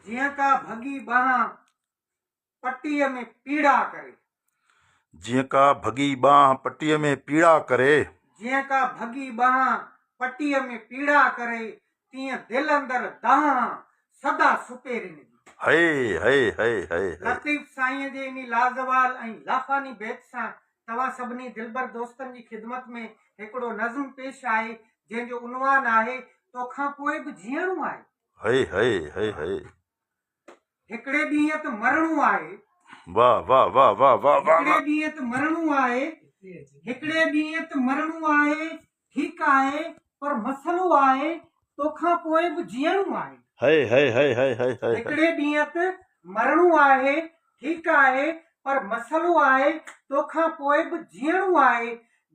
جيئن ڪا ڀڳي ٻانهن پٽيء ۾ پيڙا ڪري. جيئن ڪا ڀڳي ٻانهن پٽيء ۾ پيڙا ڪري. جيئن ڪا ڀڳي ٻانهن پٽيء ۾ پيڙا ڪري، تيئن دل اندر دانهن سدا سپيرين جي. هئي هئي هئي هئي هئي. لطيف سائينء جي انهي لازوال ۽ لافاني بيت سان توهان سڀني دلبر دوستن جي خدمت ۾ هڪڙو نظم پيش آهي، جنهن جو عنوان آهي، توکان پوء به جيئڻو آهي. هئي هئي هئي هئي. هڪڙي ڏينهن ته مرڻو آهي. واه واه واه واه واه واه. هڪڙي ڏينهن ته مرڻو آهي. هڪڙي ڏينهن ته مرڻو آهي، ٺيڪ آهي، پر مسئلو آهي، توکان پوء به جيئڻو آهي. هئي هئي هئي هئي هئي هئي. هڪڙي ڏينهن ته مرڻو آهي، ٺيڪ آهي، پر مسئلو آهي، توکان پوء به جيئڻو آهي.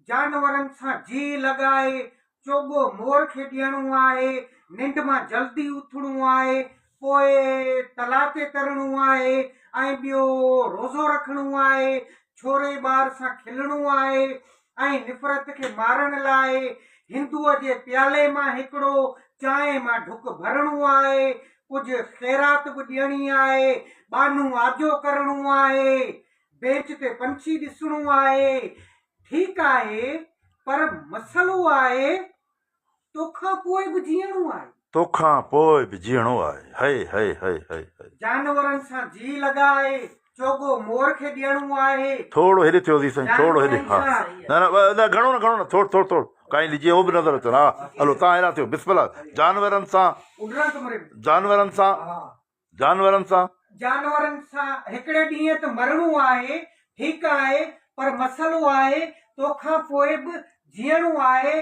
جانورن سان جيء لڳائي، چوڳو مور کي ڏيڻو آهي، ننڊ مان جلدي اٿڻو آهي، پوء تلاء تي ترڻو آهي ۽ ٻيو روزو رکڻو آهي، ڇوري ٻار سان کلڻو آهي ۽ نفرت کي مارڻ لاء هندوء جي پيالي مان هڪڙو چانهه مان ڍڪ ڀرڻو آهي، ڪجهه خيرات به ڏيڻي آهي، ٻانهون آجو ڪرڻو آهي، بينچ تي پنڇي ڏسڻو آهي، ٺيڪ آهي پر مسئلو آهي توکان پوء به جيئڻو آهي. توکان پوء به جيئڻو آهي. هئي هئي هئي هئي هئي. جانورن سان جيء لڳائي چوڳو مور کي ڏيڻو آهي. ٿورو هيڏي ٿيو عزيز سائين ٿورو هيڏي ها نه نه نه گهڻو نه گهڻو نه ٿورو ٿورو ٿورو ڪائنڊلي جيئن هو به نظر اچن ها هلو تان هيڏا ٿيو بسم الله جانورن سان جانورن سان جانورن سان. جانورن سان هڪڙي ڏينهن ته مرڻو آهي، ٺيڪ آهي، پر مسئلو آهي، توکان پوء به جيئڻو آهي،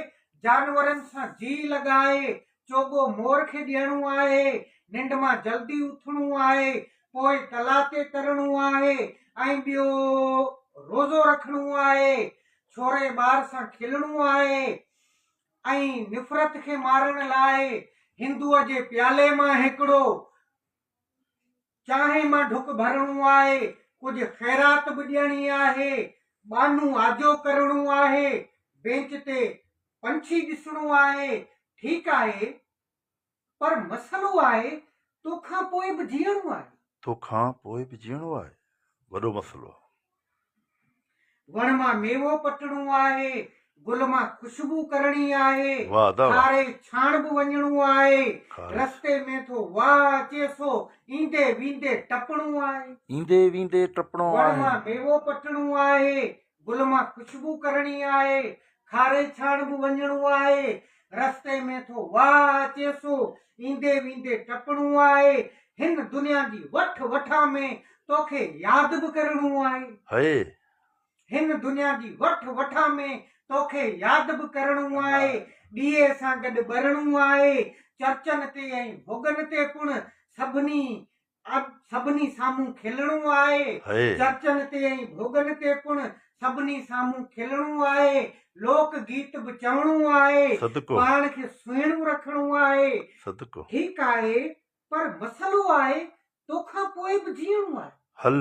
جانورن سان جيء لڳائي، چوڳو مور کي ڏيڻو آهي، ننڊ مان جلدي اٿڻو آهي، پوء تلاء تي ترڻو آهي ۽ ٻيو روزو رکڻو آهي، ڇوري ٻار سان کلڻو آهي ۽ نفرت کي مارڻ لاء هندوء جي پيالي مان هڪڙو چانهه مان ڍڪ ڀرڻو آهي، ڪجهه خيرات به ڏيڻي آهي، ٻانهون آجو ڪرڻو آهي، بينچ تي پنڇي ڏسڻو آهي، ٺيڪ آهي، پر مسئلو آهي توکان پوء به جيئڻو آهي. توکان پوء به جيئڻو آهي، وڏو مسئلو آهي. وڻ مان ميوو پٽڻو آهي، گل مان خوشبو ڪرڻي آهي، کاري ڇاڻ به وڃڻو آهي، رستي ۾ ٿو واهه اچي سو ايندي ويندي ٽپڻو آهي. ايندي ويندي ٽپڻو آهي. وڻ مان ميوو پٽڻو آهي، گل مان خوشبو ڪرڻي آهي، کاري ڇاڻ به وڃڻو آهي، رستي ۾ ٿو واهه اچي سو ايندي ويندي ٽپڻو آهي، هن دنيا جي وٺ وٺان ۾ توکي ياد به ڪرڻو آهي. هئي. هن دنيا جي وٺ وٺان ۾ توکي ياد به ڪرڻو آهي، ڏيئي سان گڏ ٻرڻو آهي، چرچن تي ۽ ڀوڳن تي پڻ سڀني سڀني سامهون کلڻو آهي، چرچن تي ۽ ڀوڳن تي پڻ سڀني سامهون کلڻو آهي، لوڪ گيت به چوڻو آهي، پاڻ کي سهڻو رکڻو آهي، ٺيڪ آهي پر مسئلو آهي توکان پوء به جيئڻو آهي. هل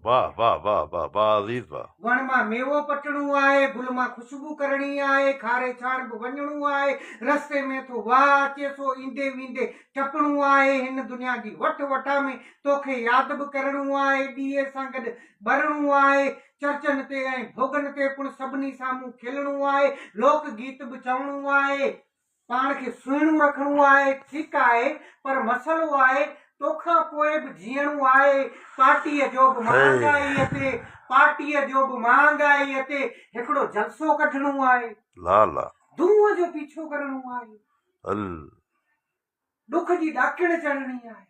واه واه واه واه واه عزيز واه. وڻ مان ميوو پٽڻو آهي، گل مان خوشبو ڪرڻي آهي، کاري ڇاڻ به وڃڻو آهي، رستي ۾ ٿو واهه اچي سو ايندي ويندي ٽپڻو آهي، هن دنيا جي وٺ وٺان ۾ توکي ياد به ڪرڻو آهي، ڏيئي سان گڏ ٻرڻو آهي، چرچن تي ۽ ڀوڳن تي پڻ سڀني سامهون کلڻو آهي، لوڪ گيت به چوڻو آهي. پاڻ کي سهڻو رکڻو آهي، ٺيڪ آهي، پر مسئلو آهي توکان پوء به جيئڻو آهي، پارٽيء جو به مهانگائيء تي، پارٽيء جو به مهانگائيء تي هڪڙو جلسو ڪڍڻو آهي. لا لا. دونهن جو پيڇو ڪرڻو آهي. ال. ڏک جي ڏاڪڻ چڙهڻي آهي.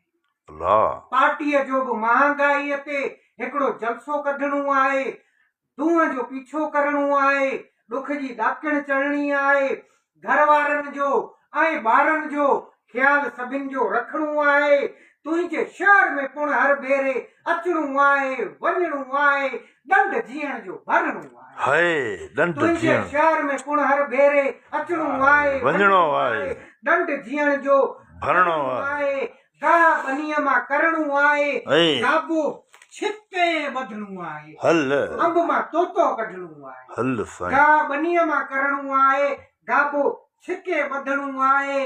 لا. پارٽيء جو به مهانگائيء تي هڪڙو جلسو ڪڍڻو آهي، دونهن جو پيڇو ڪرڻو آهي، ڏک جي ڏاڪڻ چڙهڻي آهي، گهر وارن جو ۽ ٻارن جو خيال سڀن جو رکڻو آهي، تنهنجي شهر ۾ پڻ هر ڀيري اچڻو آهي، وڃڻو آهي، ڏنڊ جيئڻ جو ڀرڻو آهي. هاء ڏنڊ تنهنجي جيئڻ. شهر ۾ پڻ هر ڀيري اچڻو آهي، وڃڻو آهي، ڏنڊ جيئڻ جو ڀرڻو آهي. آهي. گاهه ٻنيء مان ڪرڻو آهي، گابو ڇڪي ٻڌڻو آهي، انب مان طوطو ڪڍڻو آهي. گاهه ٻنيء مان ڪرڻو آهي، گابو ڇڪي ٻڌڻو آهي،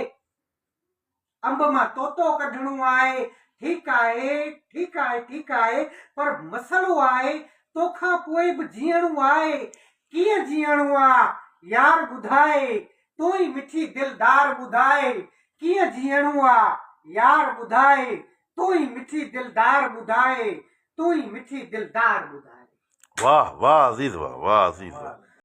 انب مان طوطو ڪڍڻو آهي. ٺيڪ آهي، ٺيڪ آهي، ٺيڪ آهي، پر مسئلو آهي، توکان پوء به جيئڻو آهي، ڪيئن جيئڻو آ، يار ٻڌاء، تون ئي مٺي دلدار ٻڌاء، ڪيئن جيئڻو آ، يار ٻڌاء، تون ئي مٺي دلدار ٻڌاء، تون ئي مٺي دلدار ٻڌاء. واه واه عزيز واه واه عزيز واه.